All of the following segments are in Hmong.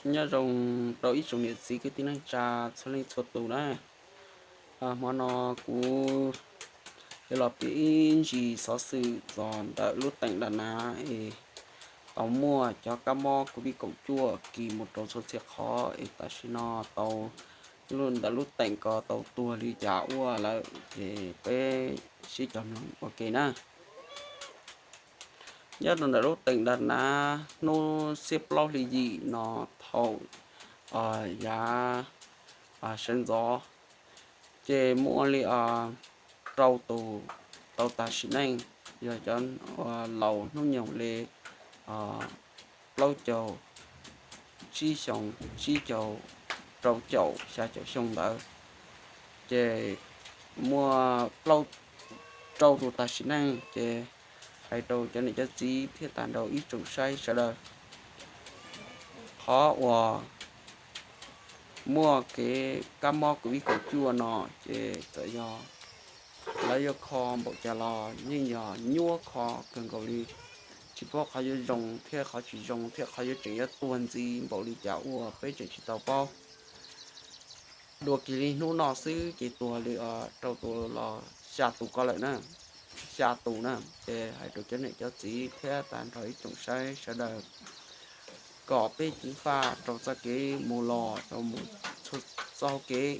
Nyob zoo rau ib tsoom niam txiv kwv tij neej tsa txhua leej txhua tus na. Hmo no kuv yuav los piav ib ntsis xov xwm txog ntawm lub teem Dam Nav es tau muaj cov kab mob covid kaum cuaj kis mus rau txhua txhia qhov es tam sim no tau ntawm lub teem ko tau tuag li cas ua lawm ces peb sib cog mloog ua ke na. Nyob rau ntawm lub teem Dam Nav hnub xiab plaub hli yim no thaum yav sawv ntxov ces muaj li rau tus tau tag sim neej, yog cov laus hnub nyoog li plaub caug tsib xyoo, tsib caug, rau caum, xya caum xyoo ntawd. Ces muaj plaub, rau tus tag sim neej ces hais rau cov niam cov txiv thiab tag nrho ib tsoom saib sawv daws, qhov uas muaj kev kab mob covid kaum cuaj no ces txawm yog lawv yuav kho npaum cas los yeej yog nyuaj kho kawg nkaus li. Tsis paub qhov yuav zoo thiab qhov tsis zoo thiab qhov yuav tseem yuav tuag ntxiv npaum li cas ua peb tseem tsis tau paub. Dua kiag li hnub no xwb ces tuag li rau tus los xya tus ko lawm na, xya tus na. Ces hais rau cov niam cov txiv thiab tag nrho ib tsoom saib sawv daws kom peb ceev faj rau txoj kev mus los rau mus txoj hauv kev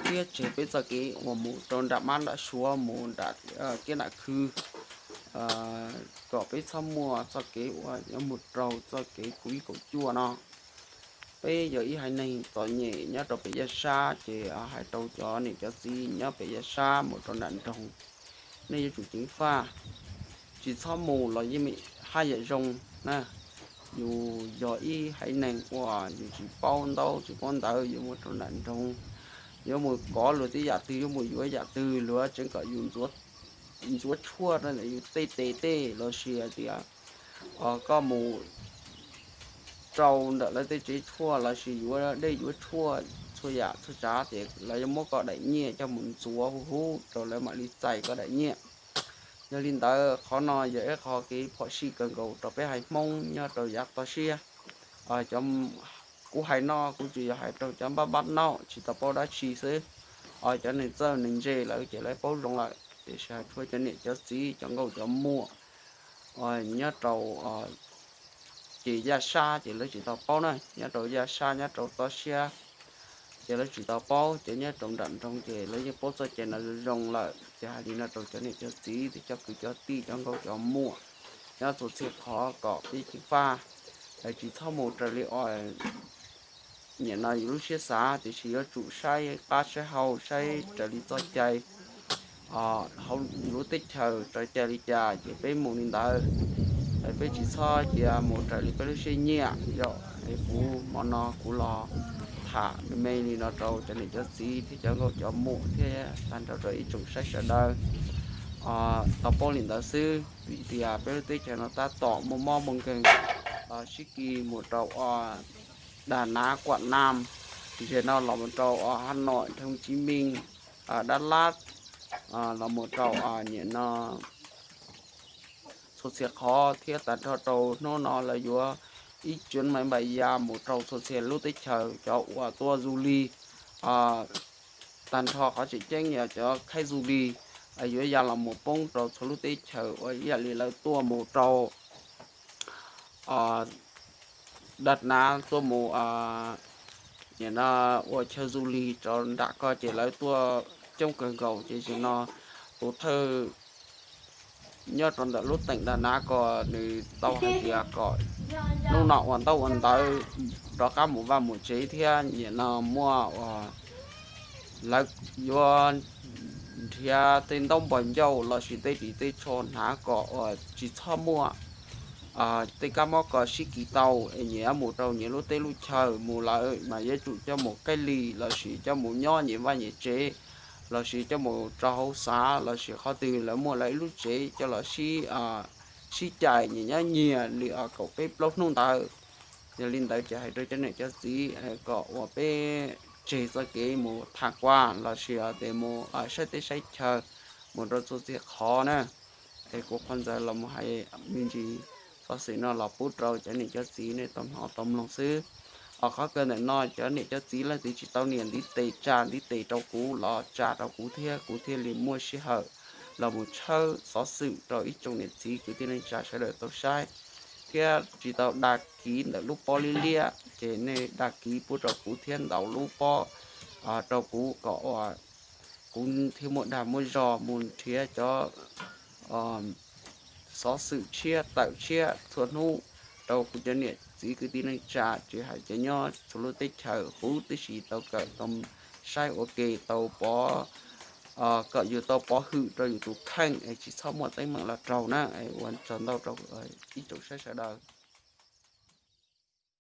thiab tseg peb txoj kev uas mus rau nram mab nram suav mus nram kiab nram khw, kom peb txhob muaj txoj kev uas yuav mus raug txoj kev covid kaum cuaj no. Peb yog ib haiv neeg txom nyem nyob rau pem yaj sab ces hais rau cov niam cov txiv nyob pem yaj sab mus rau nram nroog, nej yuav tsum ceev faj, tsis txhob mus los yeej haj yam zoo na. Yus yog ib haiv neeg uas yus tsis paub ntaub tsis paub ntawv, yuav mus rau nram nroog, yuav mus kov luag tej yam twg, yuav mus yuav yam twg, luag tseev kom yus ntxuav tshuaj rau ntawm yus tej tes tej los sis hais tias koj mus rau ntawm lawv tej tsev tshuaj los sis yuav dej yuav tshuaj txhua yam txhua tsav ces lawv yuav muab koj daim nyiaj coj mus ntxuav huv huv rau lawv mam li txais koj daim nyiaj. Yog li ntawd qhov no yog ib qho kev phom sij kawg nkaus rau peb haiv Hmoob nyob rau yav toj siab. Cov kuv hais no kuv tsuas yog hais rau cov npab npab nauj tsis tau paub dab tsi xwb. Cov neeg txawj neeg ntse lawm ces lawv paub zoo lawm, tiam sis hais rau cov niam cov txiv cov nkauj cov muam nyob rau ces yaj sab ces lawv tsis tau paub na, nyob rau yaj sab nyob rau toj siab ces lawv tsis tau paub, ces nyob rau nram nroog ces lawv yeej paub txoj cai no zoo lawm. Ces hais li no rau cov niam cov txiv thiab cov kwv cov tij cov nkauj cov muam nyob txhua txhia qhov kom peb ceev faj, tsis txhob mus raws li os niam no yus lub siab xav, tiam sis yuav tsum saib qab saib hau saib raws li txoj cai hauv yus lub teb chaws raws cai li cas ces peb mus li ntawd. Peb tsis txhob cia mus raws li peb lub siab nyiam yom. Es kuv hmo no kuv los tham me me li no rau cov niam cov txiv thiab cov nkauj cov muam thiab tag nrho rau ib tsoom saib sawv daws tau paub li ntawd xwb. Vim tias peb lub teb chaws no tab tom muaj mob muaj nkeeg sib kis mus rau Đà Nẵng, Quảng Nam, ces no los mus rau Hà Nội, Hồ Chí Minh, Đắk Lắk, los mus rau niam no txhua txhia qhov thiab tag nrho rau hnub no lawv yuav ib chuyến máy bay ya mus rau txhua txhia lub teb chaws. Cov uas tuaj du lịch tag nrho, qhov tseem ceeb yog cov khách du lịch yuav ya los mus poob rau txhua lub teb chaws uas ib yam li lawv tuaj mus rau Đà Nẵng, tuaj mus nim no ua chaw du lịch rau nram ko ces lawv tuaj coob kawg nkaus. Ces zaum no tus thawj nyob rau ntawm lub teem Đà Nẵng ko nws tau hais tias kom hnub no ua ntaub ua ntawv rov qab mus vaj mus tsev thiab nim no muaj uas lawv yuav nrhiav tej ntaub npog ncauj los sis tej ris tej tsho hnav kom uas tsis txhob muaj tej kab mob ko sib kis tau es nyias mus rau nyias lub teb lub chaw mus lawm mas yuav tsum coj mus cách ly los sis coj mus nyob nyias vaj nyias tsev los sis coj mus rau hauv xav los sis qhov twg lawv muaj lawv ib lub tsev coj los sib, sib cais nyias nyob nyias li kaum peb plaub hnub ntawd. Yog li ntawd ces hais rau cov niam cov txiv kom uas peb tseg txoj kev mus tham kuas los sis tias mus saib teb saib chaw mus rau txhua txhia qhov na. Es kuv qhov ntawd los mus hais me ntsis xov xwm no los pub rau cov niam cov txiv nej tau hnov tau mloog xwb. Os, qhov kawg ntawm no cov niam cov txiv leej twg tsis tau niam ntiv tes tsa ntiv tes rau kuv los tsa rau kuv thiab kuv thiaj li muaj sij hawm los mus tshawb xov xwm rau ib tsoom niam txiv kwv tij neej tsa sawv daws tau saib. Thiab tsis tau dag kiv ntawm lub pob liab liab ces nej dag kiv pub rau kuv thiab ntaus lub pob rau kuv kom kuv thiaj muaj dag muaj zog mus nrhiav cov xov xwm tshiab tawm tshiab txhua hnub rau kuv cov niam txiv kwv tij neej tsa tsis hais cov nyob txhua lub teb chaws huv tib si tau kawm tau saib ua ke tau pov kom yus tau pov hwm rau yus tus kheej es tsis txhob muaj teeb meem los raug na. Ua tsaug ntau rau ib tsoom saib sawv daws.